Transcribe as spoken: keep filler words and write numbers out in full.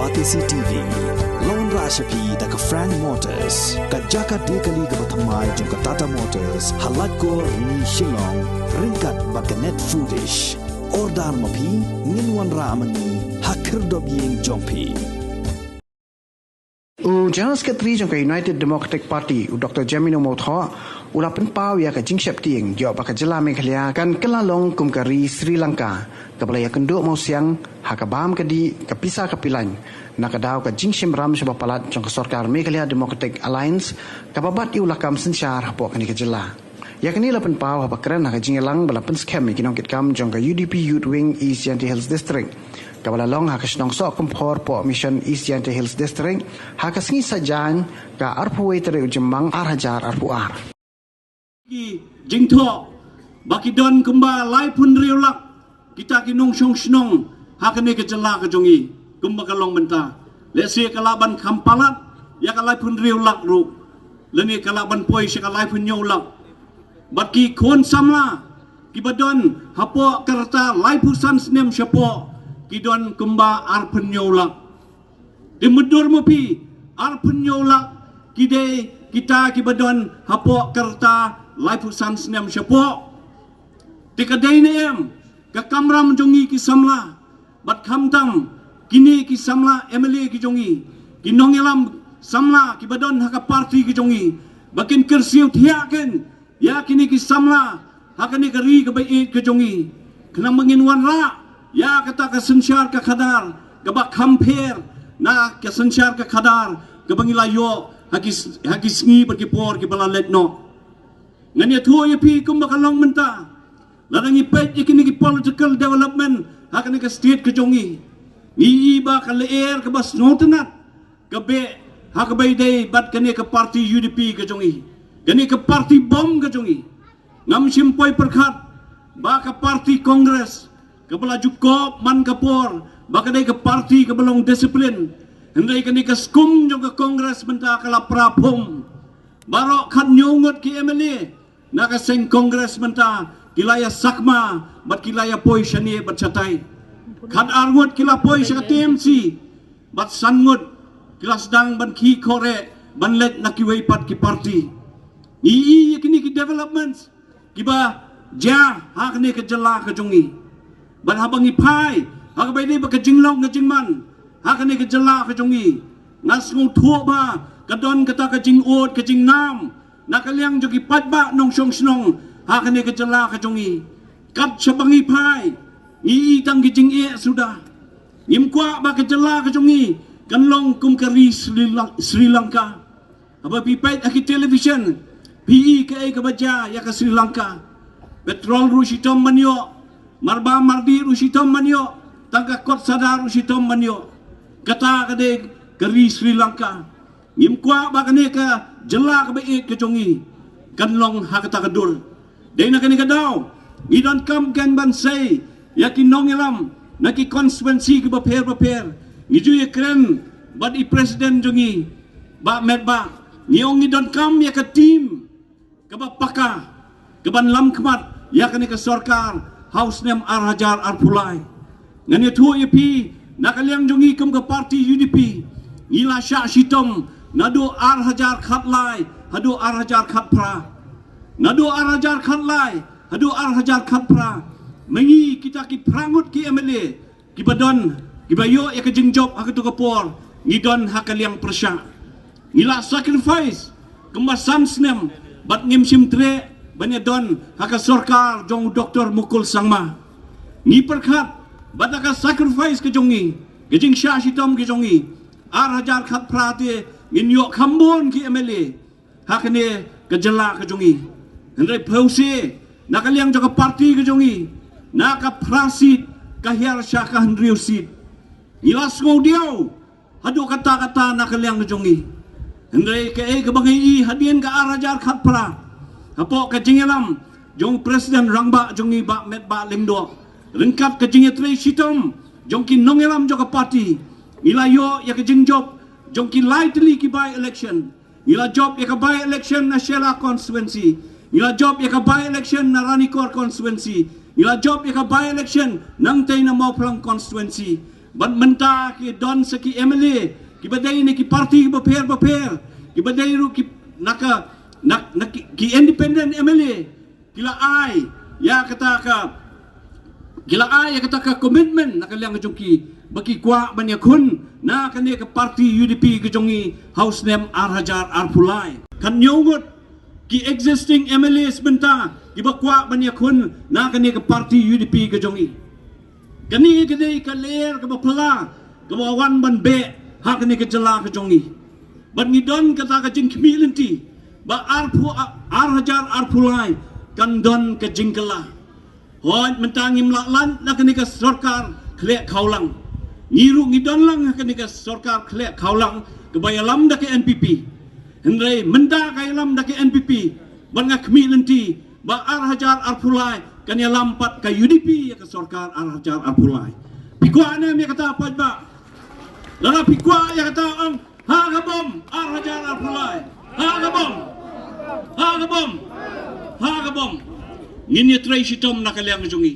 Batesi T V. Long rah sha phi da ka Frank Motors, ka jaka de kali kaba thymmai jong ka Tata Motors, ha Laitkor Ni Shillong, ryngkat bad ka Net Foodish. Order ma phi, ngin wanrah ma ngi ha khyrdop ïing jong phi. U General Secretary jong ka United Democratic Party, u Doctor Jemino Mawthoh, u la pynpaw ïa ka jingsheptieng ïoh ba ka jylla Meghalaya kan kylla long kum ka ri Sri Lanka, kaba la ïakynduh mawsiang ha ka bam ka dih, ka pisa ka pilain, na ka daw ka jingshim ram shaba palat jong ka sorkar Meghalaya Democratic Alliance, kaba bat ïa u lakam synshar hapoh kane ka jylla. Ïa kane la pynpaw haba kren ha ka jingïalang ba la pynskhem ïa ki nongkitkam jong ka U D P Youth Wing East Jaintia Hills District, kaba la long ha ka shnong Sohkymphor, Pohmission, East Jaintia Hills District, ha ka sngi Saitjaiñ, ka arphew wei tarik u Jymmang ar hajar arphew ar. Ki jingthoh ba ki don kumba laiphew hynriew lak kita ki nongshong shnong ha kane ka jylla ka jong i, kumba ka long mynta. Lehse ka lah ban kham palat ïa ka laiphew hynriew lak ruh, lane ka lah ban poi sha ka laiphew hynñiew lak. Bad ki khun samla kiba don hapoh ka rta laiphew san snem shapoh, ki don kumba arphew hynñiew lak. Te mutdur ma phi, arphew hynñiew lak ki dei kita kiba don hapoh ka rta laiphew san snem shapoh. Te ka dei ne em ka kamram jong ngi ki samla, bad khamtam kine ki samla M L A ki jong ngi, ki nongïalam samla kiba don ha ka party ki jong ngi, ba kin kyrsiew thiah kin ïa kine ki samla ha kane ka ri kaba ïeit ka jong ngi, khnang ba ngin wanrah ïa kata ka synshar ka khadar kaba kham pher na ka synshar ka khadar kaba ngi la ïoh ha ki s-, ha ki sngi bad ki por kiba la leit noh. Ngan ïathuh ïa phi kumba ka long mynta, lada ngi peit ïa kine ki political development ha kane ka state ka jong ngi, ngi i ba ka lyer kaba sngewtynnat ka beh ha kaba ïadei bad kane ka party U D P ka jong i, kane ka party bom ka jong i. Ngam shym poi pyrkhat ba ka party Congress kaba la ju kop man ka por ba ka dei ka party kaba long discipline, hynrei kane ka skum jong ka Congress mynta ka la pra phum. Baroh khathynñiew ngut ki M L A na ka seng Congress mynta ki la ïa sakma bad ki la ïa poi shane bad shatai. Khatar ngut ki la poi sha ka T M C, bad san ngut ki la sdang ban khih khohreh ban leit na kiwei pat ki party. Ngi i ïa kine ki developments kiba jia ha kane ka jylla ka jong ngi. Bad haba ngi phai ha kaba ïadei bad ka jinglong ka jingman ha kane ka jylla ka jong ngi, nga sngewthuh ba ka don kata ka jingud ka jingnam na ka liang jong ki paidbah nongshong shnong ha kane ka jylla ka jong ngi. Kat shaba ngi phai, ngi i tang ki jingeh suda. Ngim kwah ba ka jylla ka jong ngi kan long kum ka ri Sri Lan-, Sri Lanka. Haba phi peit ha ki television, phi i kaei kaba jia ïa ka Sri Lanka. Petrol ruh shitom ban ïoh, marba mardi ruh shitom ban ïoh, tang ka kot sada ruh shitom ban ïoh. Kata ka dei ka ri Sri Lanka. Ngim kwah ba kane ka jylla kaba ïeit ka jong ngi kan long ha kata ka dur. Dei na kane ka daw ngi donkam kan ban sei ïa ki nongïalam na ki constituency kiba pher ba pher. Ngi ju ïakren bad i president jong ngi, Bah Metbah, ngi ong ngi donkam ïa ka team kaba paka, kaban lam khmat ïa kane ka sorkar ha u snem ar hajar arphew lai. Ngan ïathuh ïa phi, na ka liang jong ngi kum ka party U D P, ngi la shah shitom naduh ar hajar khatlai haduh ar hajar khatphra. Naduh ar hajar khatlai haduh ar hajar khatphra, ma ngi kita ki phra ngut ki M L A kiba don, kiba ïoh ïa ka jingjop ha kato ka por, ngi don ha ka liang pyrshah. Ngi la sacrifice kumba san snem bad ngim shym treh ban ïa don ha ka sorkar jong u Doctor Mukul Sangma. Ngi pyrkhat ba da ka sacrifice ka jong ngi, ka jingshah shitom ka jong ngi, ar hajar khatphra te ngin ïoh kham bun ki M L A ha kane ka jylla ka jong ngi. Hynrei phew se na ka liang jong ka party ka jong ngi, na ka phra seat ka hiar sha ka hynriew seat. Ngi la sngewdiaw haduh katta katta na ka liang ka jong ngi. Hynrei kaei kaba ngi i hadien ka ar hajar khatphra, hapoh ka jingïalam jong president rangbah jong ngi Bah Metbah Lyngdoh, ryngkat ka jingïatrei shitom jong ki nongïalam jong ka party, ngi la ïoh ïa ka jingjop jong ki lai tylli ki by election. Ngi la jop ïa ka by election na Shella constituency. Ngi la jop ïa ka by election na Ranikor constituency. Ngi la jop ïa ka by election nangtei na Mawphlang constituency. Ban mynta ki don sa ki M L A kiba dei na ki parti kiba pher ba pher, kiba dei ruh ki na ka na, na ki, ki independent M L A, ki la ai ïa kata ka ki la ai ïa kata ka commitment na ka liang ka jong ki ba ki kwah ban ïakhun na kane ka parti U D P ka jong i ha u snem ar hajar arphew lai. Kan ñiew ngut ki existing M L As mynta kiba kwah ban ïakhun na kane ka parti U D P ka jong i. Kane ka dei ka lyer kaba phylla kaba wan ban beh ha kane ka jylla ka jong i. Bad ngi don kata ka jingkhmih lynti ba arphew ar hajar arphew lai kan don ka jingkylla. Hooid, mynta ngim lah lad na kane ka sorkar khleh khawlang. Ngi ruh ngi don lang ha kane ka sorkar khleh khawlang kaba ïalam da ka N P P. Hynrei mynta ka ïalam da ka N P P bad nga khmih lynti ba ar hajar arphew lai kan ïalam pat ka U D P ïa ka sorkar ar hajar arphew lai. Phi kwah ne em ïa kata paidbah? Lada phi kwah ïa kata, ong ha ka bom ar hajar arphew lai. Ha ka bom. Ha ka bom. Ha ka bom. Ngin ïatrei shitom na ka liang jong i.